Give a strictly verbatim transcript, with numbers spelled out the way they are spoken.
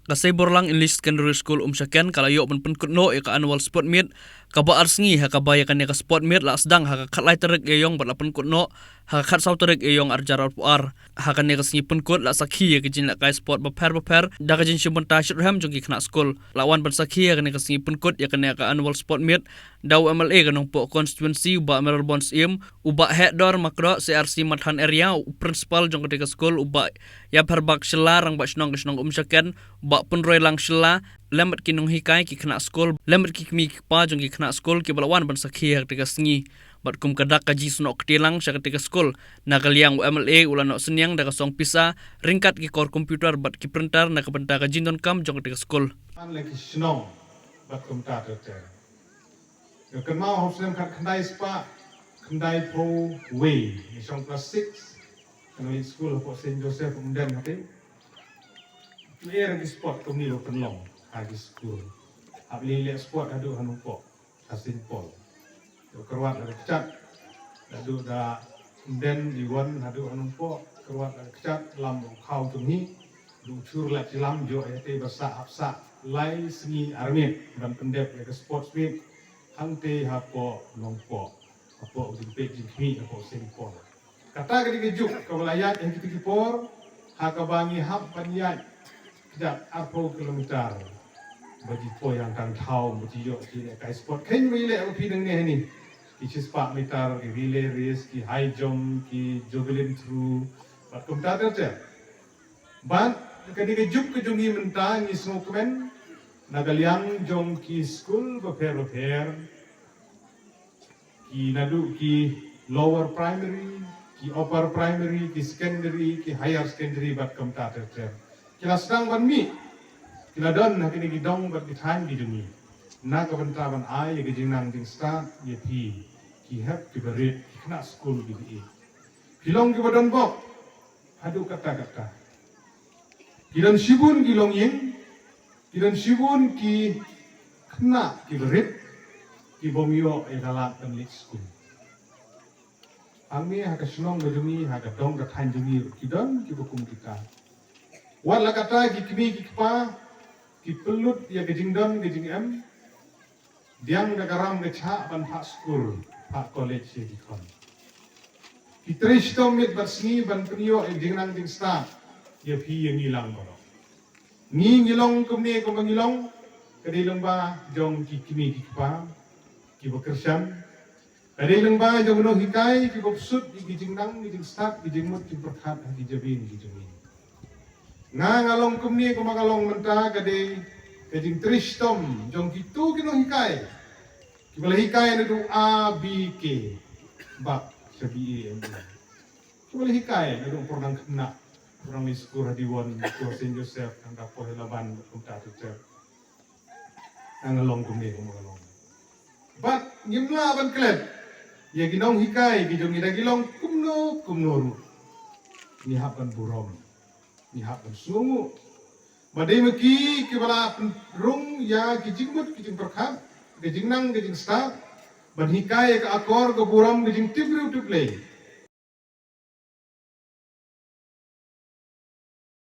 Ka Seiborlang English Secondary School Umshaken ka la ïoh ban pynkut noh ïa ka annual sport meet kaba ar sngi, ha kaba ïa kane ka sport meet la sdang ha ka khatlai tarik Ïaïong bad la pynkut noh ha ka khatsaw tarik Ïaïong arhajar arphew ar. Ha kane ka sngi pynkut la sakhi ïa ka jingïalehkai sport bapher bapher da ka jingshim bynta shitrhem jong ki khynnah skul. La wan ban sakhi ha kane ka sngi pynkut ïa kane ka annual sport meet da u M L A ka Nongpoh constituency u Bah Mayralborn Syiem, u Bah Hehdor Makroh, C R C Mathan Area, u principal jong katei ka skul u Bah Ïapherbak Shylla, Rangbah Shnong ka shnong Umshaken, u Bah Pynroilang Shylla, lem bad ki nonghikai, ki khynnah skul, lem bad ki kmie ki kpa jong ki khynnah skul kiba la wan ban sakhi ha katei ka sngi. Bad kum ka dak ka jingsnoh kti lang sha katei ka skul, na ka liang u M L A u la noh synñiang da ka song pisa ryngkat ki kor computer bad ki printer na ka bynta ka jingdonkam jong katei ka skul. An la ki shnong bad kumta ter ter. Ka kynmaw ha u snem khatkhyndai spah khyndaiphew wei, ngi shong klas six, ka nang leit skul hapoh Saint Joseph Umden hapdeng. Ki er ki sport kumne ba pynlong ha ki skul. Hap leit leh sport haduh ha Nongpoh, ha Saint Paul. Ka kyrwat la ka kjat, haduh da Umden i wan haduh ha Nongpoh, kyrwat la ka kjat, lam u khaw jong ngi, du chur la chilam, jooh ïa te ba sah hap sah lai sngi ar miet ban pyndep ïa ka sports meet hangtei hapoh Nongpoh, hapoh jingpeit jingkhmih hapoh Saint Paul. Kata ka dei ka juk kaba la ïaid ha kita ki por, ha kaba ngi hap ban ïaid kjat arphew kilometer ba ji poi hangtang thaw ba ji ïoh ki lehkai sport. Khein ba ïaleh ba phi nangne hangne, ki shispah meter, ki relay race, ki high jump, ki javelin throw, bad kumta ter ter. Bad ka dei ka juk ka jong ngi mynta, ngi sngewkmen na ka liang jong ki skul bapher bapher, ki naduh ki lower primary, ki upper primary, ki secondary, ki higher secondary bad kumta ter ter. Ki la sdang ban mih, ki la don ha kine ki dong bad ki thaiñ ki jong ngi na ka bynta ban ai ïa ka jingnang jingstad ïa phi ki hep ki barit, ki khynnah skul kiba ïeit. Phi long kiba don bok haduh katta katta. Ki don shibun ki longïing, ki don shibun ki khynnah ki barit kibym ïoh ïa ka lad ban leit skul. Hangne ha ka shnong ka jong ngi, ha ka dong ka thaiñ jong ngi ruh ki don kiba kum kita. Wat la katta ki kmie ki kpa ki pynlut ïa ka jingdon ka jingem, pdiang da ka ram ka chah ban phah skul, phah college ïa ki khon. Ki trei shitom miet bad sngi ban pynïoh ïa ka jingnang jingstad ïa phi ïa ngi lang baroh. Ngi ngi long kumne kumba ngi long, ka dei lyngba jong ki kmie ki kpa kiba kyrshan, ka dei lyngba jong ki nonghikai kiba pynshut ïa ki jingnang, ki jingstad, ki jingmut jingpyrkhat ha ki jabieng ki jong ngi. Nga nga long kumne kumba nga long mynta ka dei ka jingtrei shitom jong kito ki nonghikai kiba la hikai naduh A B K bad sha B A M A. Kiba la hikai naduh por nang khynnah, por nang leit skul ha Diwon, skul Saint Joseph, nangta poi ha Laban, kumta ter ter. Nga nga long kumne kumba nga long. Bad ngim lah ban klet ïa ki nonghikai ki jong ngi, da ki long kumno kumno ruh, ngi hap ban burom, ngi hap ban sngewnguh. Ba dei ma ki kiba la pynrung ïa ki jingmut ki jingpyrkhat, ki jingnang ki jingstad, ban hikai ïa ka akor ka burom, ka jingtip briew tip Blei,